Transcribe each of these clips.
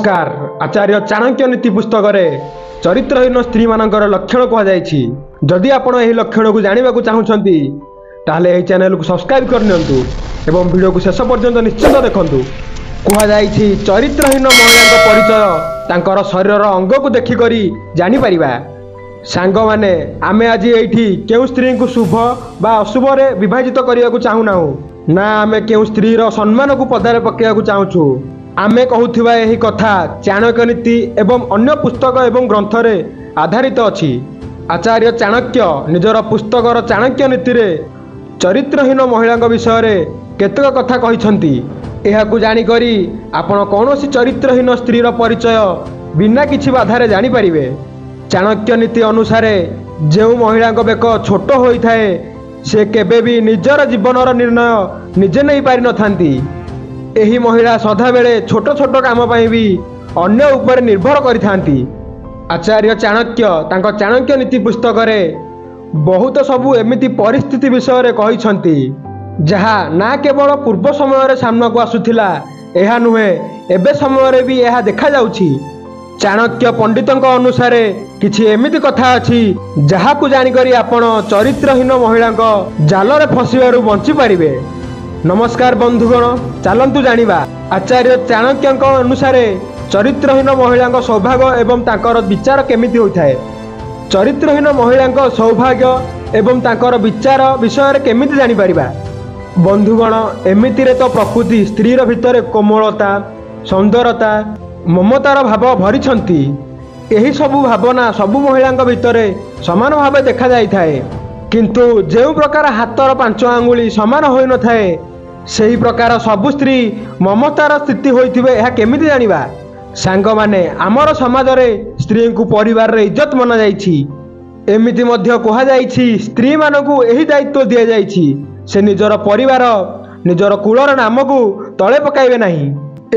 ନମସ୍କାର। ଆଚାର୍ଯ୍ୟ ଚାଣକ୍ୟ ନୀତି ପୁସ୍ତକରେ ଚରିତ୍ରହୀନ ସ୍ତ୍ରୀମାନଙ୍କର ଲକ୍ଷଣ କୁହାଯାଇଛି। ଯଦି ଆପଣ ଏହି ଲକ୍ଷଣକୁ ଜାଣିବାକୁ ଚାହୁଁଛନ୍ତି, ତାହେଲେ ଏହି ଚ୍ୟାନେଲକୁ ସବସ୍କ୍ରାଇବ୍ କରିନିଅନ୍ତୁ ଏବଂ ଭିଡ଼ିଓକୁ ଶେଷ ପର୍ଯ୍ୟନ୍ତ ନିଶ୍ଚିତ ଦେଖନ୍ତୁ। କୁହାଯାଇଛି, ଚରିତ୍ରହୀନ ମହିଳାଙ୍କ ପରିଚୟ ତାଙ୍କର ଶରୀରର ଅଙ୍ଗକୁ ଦେଖିକରି ଜାଣିପାରିବା। ସାଙ୍ଗମାନେ, ଆମେ ଆଜି ଏଇଠି କେଉଁ ସ୍ତ୍ରୀଙ୍କୁ ଶୁଭ ବା ଅଶୁଭରେ ବିଭାଜିତ କରିବାକୁ ଚାହୁଁନାହୁଁ, ନା ଆମେ କେଉଁ ସ୍ତ୍ରୀର ସମ୍ମାନକୁ ପଦାରେ ପକାଇବାକୁ ଚାହୁଁଛୁ। ଆମେ କହୁଥିବା ଏହି କଥା ଚାଣକ୍ୟ ନୀତି ଏବଂ ଅନ୍ୟ ପୁସ୍ତକ ଏବଂ ଗ୍ରନ୍ଥରେ ଆଧାରିତ ଅଛି। ଆଚାର୍ଯ୍ୟ ଚାଣକ୍ୟ ନିଜର ପୁସ୍ତକର ଚାଣକ୍ୟ ନୀତିରେ ଚରିତ୍ରହୀନ ମହିଳାଙ୍କ ବିଷୟରେ କେତେକ କଥା କହିଛନ୍ତି। ଏହାକୁ ଜାଣିକରି ଆପଣ କୌଣସି ଚରିତ୍ରହୀନ ସ୍ତ୍ରୀର ପରିଚୟ ବିନା କିଛି ବାଧାରେ ଜାଣିପାରିବେ। ଚାଣକ୍ୟ ନୀତି ଅନୁସାରେ ଯେଉଁ ମହିଳାଙ୍କ ବେକ ଛୋଟ ହୋଇଥାଏ, ସେ କେବେ ବି ନିଜର ଜୀବନର ନିର୍ଣ୍ଣୟ ନିଜେ ନେଇପାରିନଥାନ୍ତି। ଏହି ମହିଳା ସଦାବେଳେ ଛୋଟ ଛୋଟ କାମ ପାଇଁ ବି ଅନ୍ୟ ଉପରେ ନିର୍ଭର କରିଥାନ୍ତି। ଆଚାର୍ଯ୍ୟ ଚାଣକ୍ୟ ତାଙ୍କ ଚାଣକ୍ୟ ନୀତି ପୁସ୍ତକରେ ବହୁତ ସବୁ ଏମିତି ପରିସ୍ଥିତି ବିଷୟରେ କହିଛନ୍ତି, ଯାହା ନା କେବଳ ପୂର୍ବ ସମୟରେ ସାମ୍ନାକୁ ଆସୁଥିଲା ଏହା ନୁହେଁ, ଏବେ ସମୟରେ ବି ଏହା ଦେଖାଯାଉଛି। ଚାଣକ୍ୟ ପଣ୍ଡିତଙ୍କ ଅନୁସାରେ କିଛି ଏମିତି କଥା ଅଛି, ଯାହାକୁ ଜାଣିକରି ଆପଣ ଚରିତ୍ରହୀନ ମହିଳାଙ୍କ ଜାଲରେ ଫସିବାରୁ ବଞ୍ଚିପାରିବେ। ନମସ୍କାର ବନ୍ଧୁଗଣ, ଚାଲନ୍ତୁ ଜାଣିବା ଆଚାର୍ଯ୍ୟ ଚାଣକ୍ୟଙ୍କ ଅନୁସାରେ ଚରିତ୍ରହୀନ ମହିଳାଙ୍କ ସୌଭାଗ୍ୟ ଏବଂ ତାଙ୍କର ବିଚାର କେମିତି ହୋଇଥାଏ। ଚରିତ୍ରହୀନ ମହିଳାଙ୍କ ସୌଭାଗ୍ୟ ଏବଂ ତାଙ୍କର ବିଚାର ବିଷୟରେ କେମିତି ଜାଣିପାରିବା? ବନ୍ଧୁଗଣ, ଏମିତିରେ ତ ପ୍ରକୃତି ସ୍ତ୍ରୀର ଭିତରେ କୋମଳତା, ସୁନ୍ଦରତା, ମମତାର ଭାବ ଭରିଛନ୍ତି। ଏହି ସବୁ ଭାବନା ସବୁ ମହିଳାଙ୍କ ଭିତରେ ସମାନ ଭାବେ ଦେଖାଯାଇଥାଏ। କିନ୍ତୁ ଯେଉଁ ପ୍ରକାର ହାତର ପାଞ୍ଚ ଆଙ୍ଗୁଳି ସମାନ ହୋଇନଥାଏ, ସେହି ପ୍ରକାର ସବୁ ସ୍ତ୍ରୀ ମମତାର ସ୍ଥିତି ହୋଇଥିବେ, ଏହା କେମିତି ଜାଣିବା? ସାଙ୍ଗମାନେ, ଆମର ସମାଜରେ ସ୍ତ୍ରୀଙ୍କୁ ପରିବାରରେ ଇଜ୍ଜତ ମନାଯାଇଛି। ଏମିତି ମଧ୍ୟ କୁହାଯାଇଛି, ସ୍ତ୍ରୀମାନଙ୍କୁ ଏହି ଦାୟିତ୍ୱ ଦିଆଯାଇଛି, ସେ ନିଜର ପରିବାର, ନିଜର କୂଳର ନାମକୁ ତଳେ ପକାଇବେ ନାହିଁ।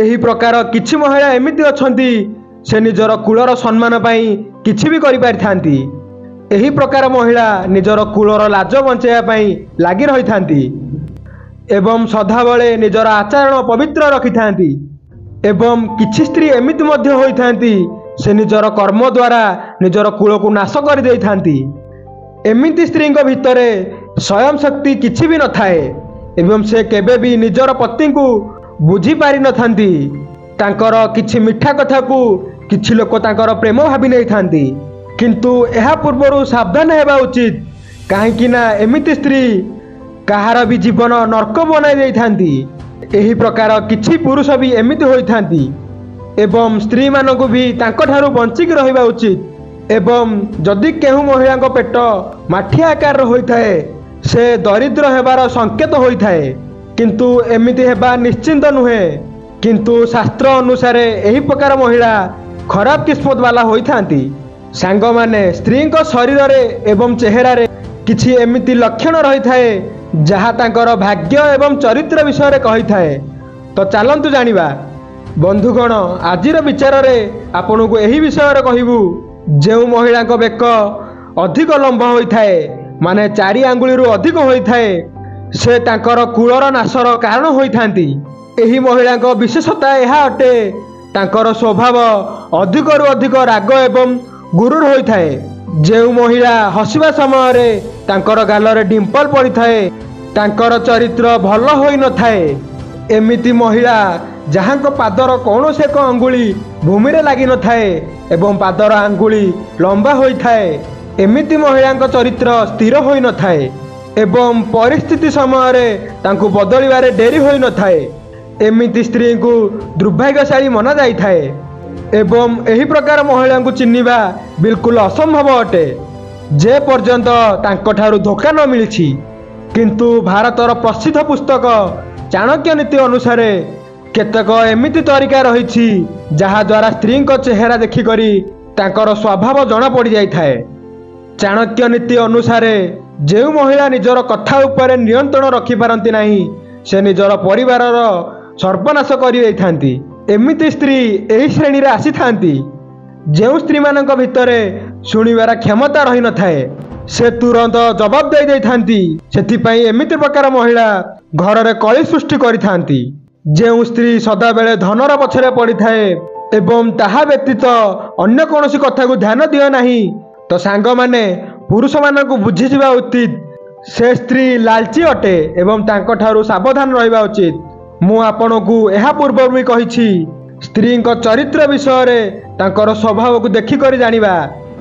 ଏହି ପ୍ରକାର କିଛି ମହିଳା ଏମିତି ଅଛନ୍ତି, ସେ ନିଜର କୂଳର ସମ୍ମାନ ପାଇଁ କିଛି ବି କରିପାରିଥାନ୍ତି। ଏହି ପ୍ରକାର ମହିଳା ନିଜର କୂଳର ଲାଜ ବଞ୍ଚାଇବା ପାଇଁ ଲାଗି ରହିଥାନ୍ତି ଏବଂ ସଦାବେଳେ ନିଜର ଆଚରଣ ପବିତ୍ର ରଖିଥାନ୍ତି। ଏବଂ କିଛି ସ୍ତ୍ରୀ ଏମିତି ମଧ୍ୟ ହୋଇଥାନ୍ତି, ସେ ନିଜର କର୍ମ ଦ୍ୱାରା ନିଜର କୂଳକୁ ନାଶ କରିଦେଇଥାନ୍ତି। ଏମିତି ସ୍ତ୍ରୀଙ୍କ ଭିତରେ ସ୍ୱୟଂ ଶକ୍ତି କିଛି ବି ନଥାଏ ଏବଂ ସେ କେବେ ବି ନିଜର ପତିଙ୍କୁ ବୁଝିପାରିନଥାନ୍ତି। ତାଙ୍କର କିଛି ମିଠା କଥାକୁ କିଛି ଲୋକ ତାଙ୍କର ପ୍ରେମ ଭାବି ନେଇଥାନ୍ତି। କିନ୍ତୁ ଏହା ପୂର୍ବରୁ ସାବଧାନ ହେବା ଉଚିତ, କାହିଁକି ନା ଏମିତି ସ୍ତ୍ରୀ କାହାର ବି ଜୀବନ ନର୍କ ବନାଇ ଦେଇଥାନ୍ତି। ଏହି ପ୍ରକାର କିଛି ପୁରୁଷ ବି ଏମିତି ହୋଇଥାନ୍ତି ଏବଂ ସ୍ତ୍ରୀମାନଙ୍କୁ ବି ତାଙ୍କଠାରୁ ବଞ୍ଚିକି ରହିବା ଉଚିତ। ଏବଂ ଯଦି କେଉଁ ମହିଳାଙ୍କ ପେଟ ମାଠିଆ ଆକାରର ହୋଇଥାଏ, ସେ ଦରିଦ୍ର ହେବାର ସଂକେତ ହୋଇଥାଏ। କିନ୍ତୁ ଏମିତି ହେବା ନିଶ୍ଚିନ୍ତ ନୁହେଁ, କିନ୍ତୁ ଶାସ୍ତ୍ର ଅନୁସାରେ ଏହି ପ୍ରକାର ମହିଳା ଖରାପ କିସ୍ମତ ବାଲା ହୋଇଥାନ୍ତି। ସାଙ୍ଗମାନେ, ସ୍ତ୍ରୀଙ୍କ ଶରୀରରେ ଏବଂ ଚେହେରାରେ କିଛି ଏମିତି ଲକ୍ଷଣ ରହିଥାଏ, ଯାହା ତାଙ୍କର ଭାଗ୍ୟ ଏବଂ ଚରିତ୍ର ବିଷୟରେ କହିଥାଏ। ତ ଚାଲନ୍ତୁ ଜାଣିବା। ବନ୍ଧୁଗଣ, ଆଜିର ବିଚାରରେ ଆପଣଙ୍କୁ ଏହି ବିଷୟରେ କହିବୁ, ଯେଉଁ ମହିଳାଙ୍କ ବେକ ଅଧିକ ଲମ୍ବ ହୋଇଥାଏ, ମାନେ ଚାରି ଆଙ୍ଗୁଳିରୁ ଅଧିକ ହୋଇଥାଏ, ସେ ତାଙ୍କର କୂଳର ନାଶର କାରଣ ହୋଇଥାନ୍ତି। ଏହି ମହିଳାଙ୍କ ବିଶେଷତା ଏହା ଅଟେ, ତାଙ୍କର ସ୍ୱଭାବ ଅଧିକରୁ ଅଧିକ ରାଗ ଏବଂ ଗୁରୁର ହୋଇଥାଏ। ଯେଉଁ ମହିଳା ହସିବା ସମୟରେ ତାଙ୍କର ଗାଲରେ ଡିମ୍ପଲ ପଡ଼ିଥାଏ, ତାଙ୍କର ଚରିତ୍ର ଭଲ ହୋଇନଥାଏ। ଏମିତି ମହିଳା ଯାହାଙ୍କ ପାଦର କୌଣସି ଏକ ଅଙ୍ଗୁଳି ଭୂମିରେ ଲାଗିନଥାଏ ଏବଂ ପାଦର ଆଙ୍ଗୁଳି ଲମ୍ବା ହୋଇଥାଏ, ଏମିତି ମହିଳାଙ୍କ ଚରିତ୍ର ସ୍ଥିର ହୋଇନଥାଏ ଏବଂ ପରିସ୍ଥିତି ସମୟରେ ତାଙ୍କୁ ବଦଳିବାରେ ଡେରି ହୋଇନଥାଏ। ଏମିତି ସ୍ତ୍ରୀଙ୍କୁ ଦୁର୍ଭାଗ୍ୟଶାଳୀ ମନାଯାଇଥାଏ ଏବଂ ଏହି ପ୍ରକାର ମହିଳାଙ୍କୁ ଚିହ୍ନିବା ବିଲକୁଲ ଅସମ୍ଭବ ଅଟେ, ଯେ ପର୍ଯ୍ୟନ୍ତ ତାଙ୍କଠାରୁ ଧୋକା ନ ମିଳିଛି। କିନ୍ତୁ ଭାରତର ପ୍ରସିଦ୍ଧ ପୁସ୍ତକ ଚାଣକ୍ୟ ନୀତି ଅନୁସାରେ କେତେକ ଏମିତି ତରିକା ରହିଛି, ଯାହାଦ୍ୱାରା ସ୍ତ୍ରୀଙ୍କ ଚେହେରା ଦେଖିକରି ତାଙ୍କର ସ୍ୱଭାବ ଜଣା ପଡ଼ିଯାଇଥାଏ। ଚାଣକ୍ୟ ନୀତି ଅନୁସାରେ ଯେଉଁ ମହିଳା ନିଜର କଥା ଉପରେ ନିୟନ୍ତ୍ରଣ ରଖିପାରନ୍ତି ନାହିଁ, ସେ ନିଜର ପରିବାରର ସର୍ବନାଶ କରିଦେଇଥାନ୍ତି। ଏମିତି ସ୍ତ୍ରୀ ଏହି ଶ୍ରେଣୀରେ ଆସିଥାନ୍ତି, ଯେଉଁ ସ୍ତ୍ରୀମାନଙ୍କ ଭିତରେ ଶୁଣିବାର କ୍ଷମତା ରହିନଥାଏ, ସେ ତୁରନ୍ତ ଜବାବ ଦେଇ ଦେଇଥାନ୍ତି। ସେଥିପାଇଁ ଏମିତି ପ୍ରକାର ମହିଳା ଘରରେ କଳି ସୃଷ୍ଟି କରିଥାନ୍ତି। ଯେଉଁ ସ୍ତ୍ରୀ ସଦାବେଳେ ଧନର ପଛରେ ପଡ଼ିଥାଏ, ଏବଂ ତାହା ବ୍ୟତୀତ ଅନ୍ୟ କୌଣସି କଥାକୁ ଧ୍ୟାନ ଦିଅ ନାହିଁ। ତ ସାଙ୍ଗମାନେ, ପୁରୁଷମାନଙ୍କୁ ବୁଝିଯିବା ଉଚିତ ସେ ସ୍ତ୍ରୀ ଲାଲଚି ଅଟେ ଏବଂ ତାଙ୍କଠାରୁ ସାବଧାନ ରହିବା ଉଚିତ। ମୁଁ ଆପଣଙ୍କୁ ଏହା ପୂର୍ବରୁ ବି କହିଛି, ସ୍ତ୍ରୀଙ୍କ ଚରିତ୍ର ବିଷୟରେ ତାଙ୍କର ସ୍ୱଭାବକୁ ଦେଖିକରି ଜାଣିବା।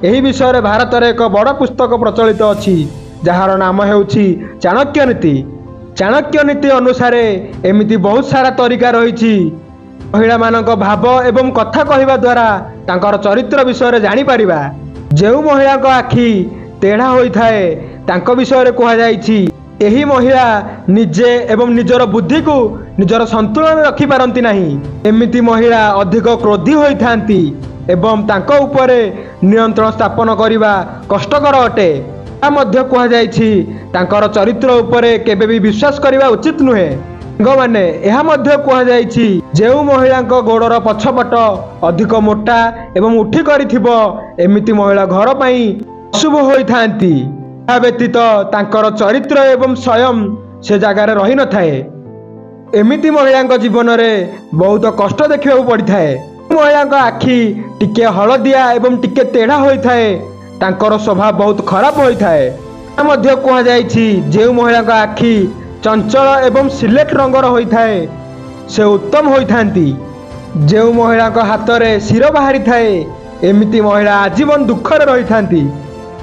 ଏହି ବିଷୟରେ ଭାରତରେ ଏକ ବଡ଼ ପୁସ୍ତକ ପ୍ରଚଳିତ ଅଛି, ଯାହାର ନାମ ହେଉଛି ଚାଣକ୍ୟ ନୀତି। ଚାଣକ୍ୟ ନୀତି ଅନୁସାରେ ଏମିତି ବହୁତ ସାରା ତରିକା ରହିଛି, ମହିଳାମାନଙ୍କ ଭାବ ଏବଂ କଥା କହିବା ଦ୍ୱାରା ତାଙ୍କର ଚରିତ୍ର ବିଷୟରେ ଜାଣିପାରିବା। ଯେଉଁ ମହିଳାଙ୍କ ଆଖି ତେଢ଼ା ହୋଇଥାଏ, ତାଙ୍କ ବିଷୟରେ କୁହାଯାଇଛି ଏହି ମହିଳା ନିଜେ ଏବଂ ନିଜର ବୁଦ୍ଧିକୁ ନିଜର ସନ୍ତୁଳନ ରଖିପାରନ୍ତି ନାହିଁ। ଏମିତି ମହିଳା ଅଧିକ କ୍ରୋଧୀ ହୋଇଥାନ୍ତି ଏବଂ ତାଙ୍କ ଉପରେ ନିୟନ୍ତ୍ରଣ ସ୍ଥାପନ କରିବା କଷ୍ଟକର ଅଟେ। ଏହା ମଧ୍ୟ କୁହାଯାଇଛି ତାଙ୍କର ଚରିତ୍ର ଉପରେ କେବେ ବି ବିଶ୍ୱାସ କରିବା ଉଚିତ ନୁହେଁ। ସାଙ୍ଗମାନେ, ଏହା ମଧ୍ୟ କୁହାଯାଇଛି ଯେଉଁ ମହିଳାଙ୍କ ଗୋଡ଼ର ପଛପଟ ଅଧିକ ମୋଟା ଏବଂ ଉଠି କରିଥିବ, ଏମିତି ମହିଳା ଘର ପାଇଁ ଅଶୁଭ ହୋଇଥାନ୍ତି। ଏହା ବ୍ୟତୀତ ତାଙ୍କର ଚରିତ୍ର ଏବଂ ସ୍ୱୟଂ ସେ ଜାଗାରେ ରହିନଥାଏ। ଏମିତି ମହିଳାଙ୍କ ଜୀବନରେ ବହୁତ କଷ୍ଟ ଦେଖିବାକୁ ପଡ଼ିଥାଏ। ମହିଳାଙ୍କ ଆଖି ଟିକେ ହଳଦିଆ ଏବଂ ଟିକେ ତେଢ଼ା ହୋଇଥାଏ, ତାଙ୍କର ସ୍ୱଭାବ ବହୁତ ଖରାପ ହୋଇଥାଏ। ଏହା ମଧ୍ୟ କୁହାଯାଇଛି ଯେଉଁ ମହିଳାଙ୍କ ଆଖି ଚଞ୍ଚଳ ଏବଂ ସିଲେଟ ରଙ୍ଗର ହୋଇଥାଏ, ସେ ଉତ୍ତମ ହୋଇଥାନ୍ତି। ଯେଉଁ ମହିଳାଙ୍କ ହାତରେ ଶିର ବାହାରିଥାଏ, ଏମିତି ମହିଳା ଆଜୀବନ ଦୁଃଖରେ ରହିଥାନ୍ତି।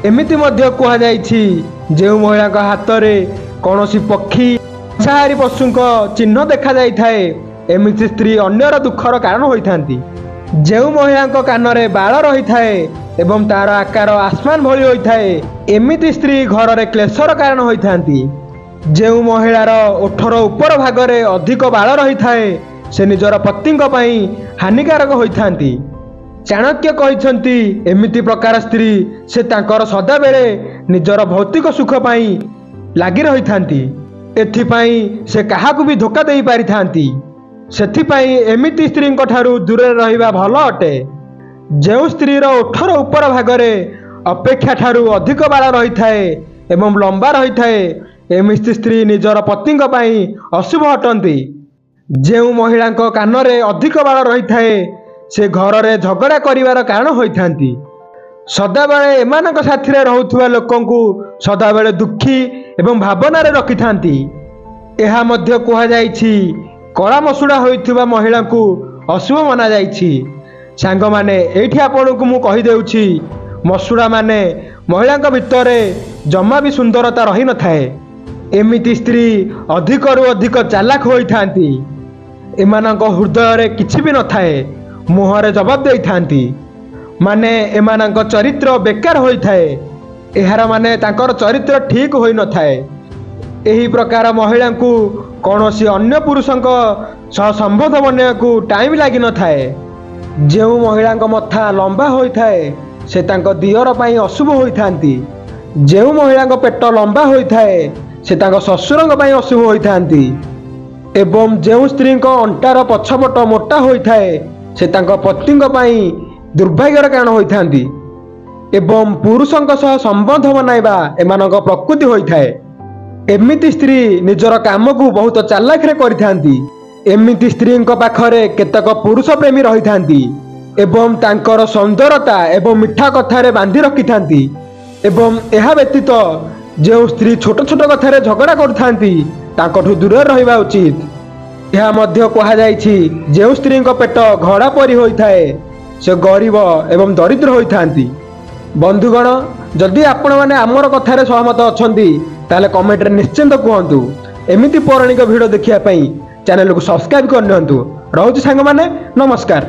ଏମିତି ମଧ୍ୟ କୁହାଯାଇଛି ଯେଉଁ ମହିଳାଙ୍କ ହାତରେ କୌଣସି ପକ୍ଷୀ, ମାଂସାହାରୀ ପଶୁଙ୍କ ଚିହ୍ନ ଦେଖାଯାଇଥାଏ, ଏମିତି ସ୍ତ୍ରୀ ଅନ୍ୟର ଦୁଃଖର କାରଣ ହୋଇଥାନ୍ତି। ଯେଉଁ ମହିଳାଙ୍କ କାନରେ ବାଳ ରହିଥାଏ ଏବଂ ତାର ଆକାର ଆସମାନ ଭଳି ହୋଇଥାଏ, ଏମିତି ସ୍ତ୍ରୀ ଘରରେ କ୍ଲେଶର କାରଣ ହୋଇଥାନ୍ତି। ଯେଉଁ ମହିଳାର ଓଠର ଉପର ଭାଗରେ ଅଧିକ ବାଳ ରହିଥାଏ, ସେ ନିଜର ପତିଙ୍କ ପାଇଁ ହାନିକାରକ ହୋଇଥାନ୍ତି। ଚାଣକ୍ୟ କହିଛନ୍ତି ଏମିତି ପ୍ରକାର ସ୍ତ୍ରୀ ସେ ତାଙ୍କର ସଦାବେଳେ ନିଜର ଭୌତିକ ସୁଖ ପାଇଁ ଲାଗି ରହିଥାନ୍ତି। ଏଥିପାଇଁ ସେ କାହାକୁ ବି ଧୋକା ଦେଇପାରିଥାନ୍ତି। ସେଥିପାଇଁ ଏମିତି ସ୍ତ୍ରୀଙ୍କ ଠାରୁ ଦୂରରେ ରହିବା ଭଲ ଅଟେ। ଯେଉଁ ସ୍ତ୍ରୀର ଓଠର ଉପର ଭାଗରେ ଅପେକ୍ଷା ଠାରୁ ଅଧିକ ବାଳ ରହିଥାଏ ଏବଂ ଲମ୍ବା ରହିଥାଏ, ଏମିତି ସ୍ତ୍ରୀ ନିଜର ପତିଙ୍କ ପାଇଁ ଅଶୁଭ ଅଟନ୍ତି। ଯେଉଁ ମହିଳାଙ୍କ କାନରେ ଅଧିକ ବାଳ ରହିଥାଏ, ସେ ଘରରେ ଝଗଡ଼ା କରିବାର କାରଣ ହୋଇଥାନ୍ତି। ସଦାବେଳେ ଏମାନଙ୍କ ସାଥିରେ ରହୁଥିବା ଲୋକଙ୍କୁ ସଦାବେଳେ ଦୁଃଖୀ ଏବଂ ଭାବନାରେ ରଖିଥାନ୍ତି। ଏହା ମଧ୍ୟ କୁହାଯାଇଛି କଳା ମସୁଡ଼ା ହୋଇଥିବା ମହିଳାଙ୍କୁ ଅଶୁଭ ମନାଯାଇଛି। ସାଙ୍ଗମାନେ, ଏଇଠି ଆପଣଙ୍କୁ ମୁଁ କହିଦେଉଛି, ମସୁଡ଼ା ମାନେ ମହିଳାଙ୍କ ଭିତରେ ଜମା ବି ସୁନ୍ଦରତା ରହିନଥାଏ। ଏମିତି ସ୍ତ୍ରୀ ଅଧିକରୁ ଅଧିକ ଚାଲାକ ହୋଇଥାନ୍ତି। ଏମାନଙ୍କ ହୃଦୟରେ କିଛି ବି ନଥାଏ, ମୁହଁରେ ଜବାବ ଦେଇଥାନ୍ତି। ମାନେ ଏମାନଙ୍କ ଚରିତ୍ର ବେକାର ହୋଇଥାଏ। ଏହାର ମାନେ ତାଙ୍କର ଚରିତ୍ର ଠିକ୍ ହୋଇନଥାଏ। ଏହି ପ୍ରକାର ମହିଳାଙ୍କୁ କୌଣସି ଅନ୍ୟ ପୁରୁଷଙ୍କ ସହ ସମ୍ବନ୍ଧ ବନାଇବାକୁ ଟାଇମ୍ ଲାଗିନଥାଏ। ଯେଉଁ ମହିଳାଙ୍କ ମଥା ଲମ୍ବା ହୋଇଥାଏ, ସେ ତାଙ୍କ ଦିଅର ପାଇଁ ଅଶୁଭ ହୋଇଥାନ୍ତି। ଯେଉଁ ମହିଳାଙ୍କ ପେଟ ଲମ୍ବା ହୋଇଥାଏ, ସେ ତାଙ୍କ ଶ୍ୱଶୁରଙ୍କ ପାଇଁ ଅଶୁଭ ହୋଇଥାନ୍ତି। ଏବଂ ଯେଉଁ ସ୍ତ୍ରୀଙ୍କ ଅଣ୍ଟାର ପଛପଟ ମୋଟା ହୋଇଥାଏ, ସେ ତାଙ୍କ ପତିଙ୍କ ପାଇଁ ଦୁର୍ଭାଗ୍ୟର କାରଣ ହୋଇଥାନ୍ତି। ଏବଂ ପୁରୁଷଙ୍କ ସହ ସମ୍ବନ୍ଧ ବନାଇବା ଏମାନଙ୍କ ପ୍ରକୃତି ହୋଇଥାଏ। ଏମିତି ସ୍ତ୍ରୀ ନିଜର କାମକୁ ବହୁତ ଚାଲାଖରେ କରିଥାନ୍ତି। ଏମିତି ସ୍ତ୍ରୀଙ୍କ ପାଖରେ କେତେକ ପୁରୁଷ ପ୍ରେମୀ ରହିଥାନ୍ତି ଏବଂ ତାଙ୍କର ସୁନ୍ଦରତା ଏବଂ ମିଠା କଥାରେ ବାନ୍ଧି ରଖିଥାନ୍ତି। ଏବଂ ଏହା ବ୍ୟତୀତ ଯେଉଁ ସ୍ତ୍ରୀ ଛୋଟ ଛୋଟ କଥାରେ ଝଗଡ଼ା କରୁଥାନ୍ତି, ତାଙ୍କଠୁ ଦୂରରେ ରହିବା ଉଚିତ। ଏହା ମଧ୍ୟ କୁହାଯାଇଛି ଯେଉଁ ସ୍ତ୍ରୀଙ୍କ ପେଟ ଘୋଡ଼ା ପରି ହୋଇଥାଏ, ସେ ଗରିବ ଏବଂ ଦରିଦ୍ର ହୋଇଥାନ୍ତି। ବନ୍ଧୁଗଣ, ଯଦି ଆପଣମାନେ ଆମର କଥାରେ ସହମତ ଅଛନ୍ତି, ତାହେଲେ କମେଣ୍ଟରେ ନିଶ୍ଚିନ୍ତ କୁହନ୍ତୁ। ଏମିତି ପୌରାଣିକ ଭିଡ଼ିଓ ଦେଖିବା ପାଇଁ ଚ୍ୟାନେଲକୁ ସବସ୍କ୍ରାଇବ୍ କରିନିଅନ୍ତୁ। ରହୁଛି ସାଙ୍ଗମାନେ, ନମସ୍କାର।